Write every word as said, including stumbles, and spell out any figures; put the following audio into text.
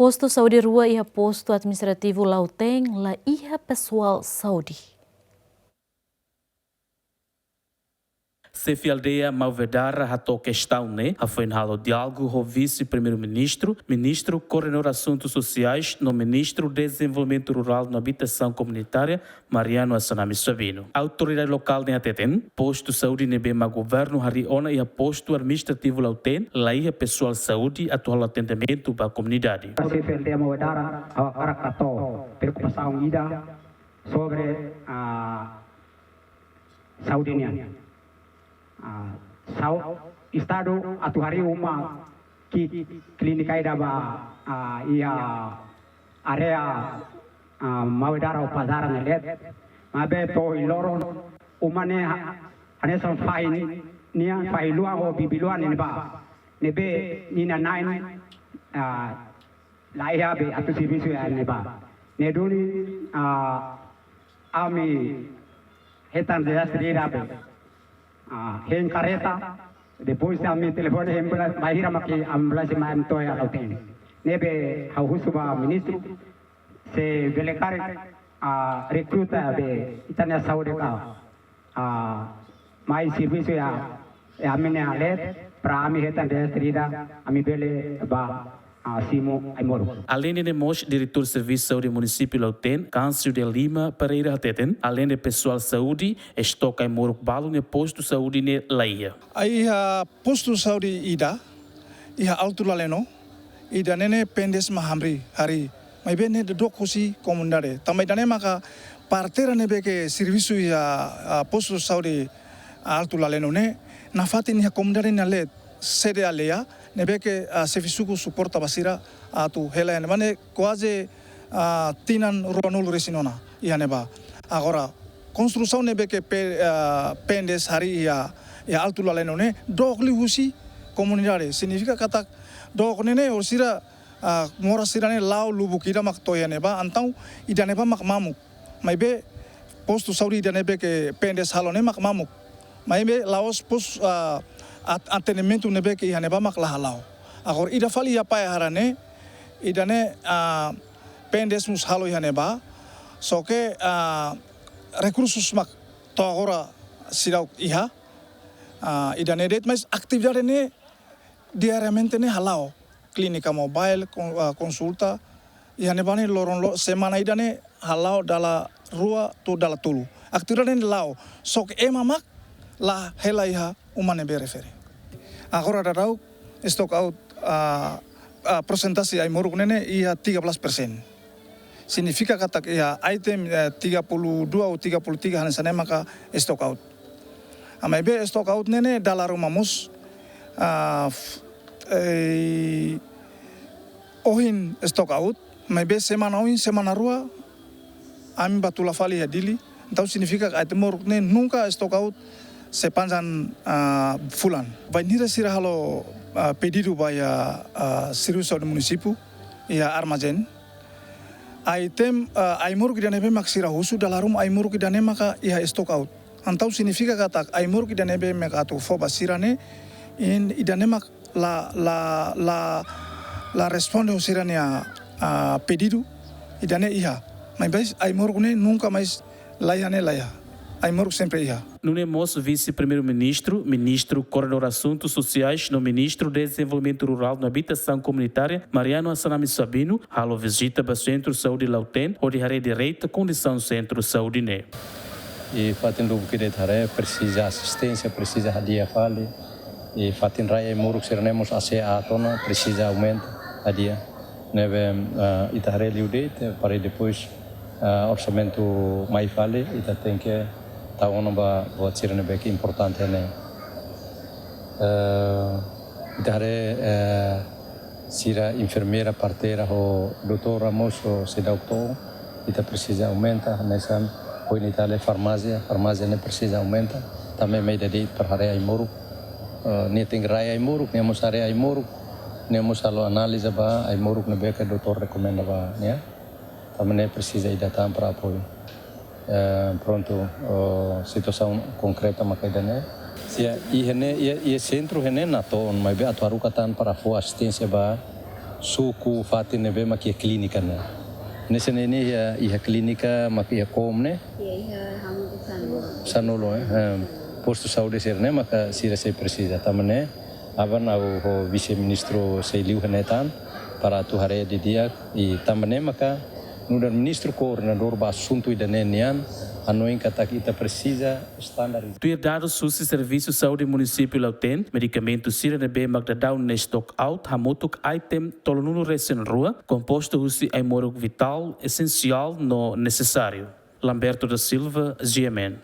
Postu saúde rua iha postu administrativu Lautém la iha pesoál saúde. Xefe aldeia Mauvedara hato'o kestaun ne'e hafoin halo diálogu ho Vise-Primeiru-Ministru, Ministru Koordenadór Asuntus Sosiais no Ministru Dezenvolvimentu Rurál no Abitasaun Komunitária, Mariano Assanami Sabino. Autoridade lokál ne'e hateten, postu saúde ne'ebé mak governu harii ona iha postu administrativu Lautém la iha pesoál saúde atu halo atendimentu ba komunidade. Xefe aldeia Mauvedara, ha'u hakarak hato'o preokupasaun ida sobre, ah, saúde nian. Ah, sau-, Estadu atu harii uma kit klínika ida ba, ah, iha área, ah, Mauvedara ho Pazara ne'e de'it. Maibé to'o ohin loron uma ne'e ha-, hanesan fahi nian, fahi luan ho bibi luan ne'ebá. Ne'ebé ninia na'in, ah, la iha be atu servisu iha ne'ebá. Ne'e duni, ah, ami hetan dezastre ida be, ah, hein karreta, depois ami telefone ambulánsia, bainhira mak ambulánsia mai ami to'o iha Lautém. Ne'ebé ha'u husu ba ministru, se bele karik, ah, rekruta be ita-nia saúde ka, ah, mai servisu iha, iha ami-nia leet, para ami hetan dezastre ida, ami bele bá, ah, simu ai-moruk. Aleinde ne'e mós, Diretór Servisu Saúde Munisípiu Lautém, Câncio de Lima Pereira hateten, aleinde pesoál saúde, estoke ai-moruk balu ne'e postu saúde ne'e la iha. Iha postu saúde ida iha Alto Laleno, ida-ne'e ne'e PNDS mak hamriik harii. Maibé ne'e dook husi komunidade. Tanba ida-ne'e maka parteira ne'ebé ke servisu iha, ah, postu saúde Alto Laleno ne'e nafatin iha komunidade nia leet, sede aldeia, ne'ebé ke, ah, xefe suku suporta ba sira atu hela iha ne'ebá ne'e kuaze, ah, tinan ruanulu-resin-ona iha ne'ebá. Agora, konstrusaun ne'ebé ke pe-, ah, PNDS harii iha, iha Alto Laleno ne'e dook liu husi komunidade. Signifika katak dook ne'e ne'e, o sira, ah, moras sira-ne'e la'o lubuk ida mak to'o iha ne'ebá, entaun ida ne'ebá mak mamuk. Maibé postu saúde ida ne'ebé ke PNDS halo ne'e mak mamuk. Maibé la'ós pos-, ah, at-, atendimentu ne'ebé ke iha ne'ebá mak la hala'o. Agora ida fali iha Paiahara ne'e, ida-ne'e, ah, PNDS mós halo iha ne'ebá. Só ke, ah, rekursus mak to'o agora seidauk iha. Ah, ida-ne'e de'it, mas atividade ne'e diariamente ne'e hala'o. Klínika mobile, kon-, ah, konsulta. Iha ne'ebá ne'e loron lo-, semana ida ne'e hala'o dala rua to'o dala tolu. Atividade ne'e la'o. Só ke ema mak la hela iha uma ne'ebé refere. Agora daudaun stock out, ah, ah, persentase ai-moruk ne'e ne'e iha tiga belas persen. Signifika katak iha item, eh, tiga puluh dua ou tiga puluh tiga hanesan ne'e maka stock out. Ah, maibé stock out ne'e ne'e dala ruma mós, ah, f-, eh, ohin stock out, maibé semana oin, semana rua, ami bá tula fali iha Dili. Entaun signifika item moruk ne'e nunka stock out sepanjang, ah, fulan. Bainhira sira halo, ah, pedidu ba iha, ah, servisu saúde munisípiu, iha armazén. Item, ah, ai-moruk ida ne'ebé mak sira husu, dala ruma ai-moruk ida ne'e maka iha stock out. Entaun signifika katak ai-moruk ida ne'ebé mak atu fó ba sira ne'e, ida ne'e mak la, la, la, la responde ho sira-nia, ah, pedidu, ida ne'e iha. Maibé ai-moruk ne'e nunka mais la iha ne'e la iha. Ai-moruk sempre iha. Nune'e mós Vise-Primeiru-Ministru, Ministru Koordenadór Asuntus Sosiais no Ministru Dezenvolvimentu Rurál no Abitasaun Komunitária, Mariano Assanami Sabino, halo vizita ba Sentru Saúde Lautém, hodi haree direta kondisaun sentru saúde ne'e. I fatin lubuk ida ita haree presiza asisténsia, presiza hadi'a fali. I fatin rai ai-moruk sira-ne'e mós A C A tona presiza aumenta hadi'a. Ne'ebé, ah, ita haree liu de'it, eh, para depois, ah, orsamentu mai fali, ita tenke tau ona ba buat sira ne'ebé ke importante ne'e. Eh, ita haree, eh, sira enfermeira, parteira ho doutora mós seidauk to'o, ita presiza aumenta, hanesan ohin ita haree farmásia, farmásia ne'e presiza aumenta, tanba ema ida de'it para haree ai-moruk, eh, nia tenke rai ai-moruk, nia mós haree ai-moruk, nia mós halo analiza ba ai-moruk ne'ebé ke doutór rekomenda ba nia. Tanba ne'e presiza ida tan para apoiu. Eh, prontu, oh, situasaun konkreta maka ida-ne'e. Se iha ne'e, iha, iha sentru iha ne'e natoon, maibé atu haruka tan para fó asisténsia ba Suku fatin ne'ebé mak iha klínika ne'e. Hanesan ne'e iha, iha klínika mak iha Koom ne'e? Iha, iha hamutuk sanulu. Sanulu, eh. Em, postu saúde sira-ne'e maka sira sei presiza. Tanba ne'e, aban ha'u ho vise-ministru sei liu hanesan, para atu haree didi'ak, i tanba ne'e maka nu'udar ministru koordenadór ba asuntu ida-ne'e nian, hanoin katak ita presiza standar. Tuir dadus husi Servisu Saúde Munisípiu Lautém, medikamentu sira ne'ebé mak daudaun ne'e stock out hamutuk item tolunulu-resin-rua, kompostu husi ai-moruk vitál, esensiál no nesesáriu. Lamberto da Silva, G M N.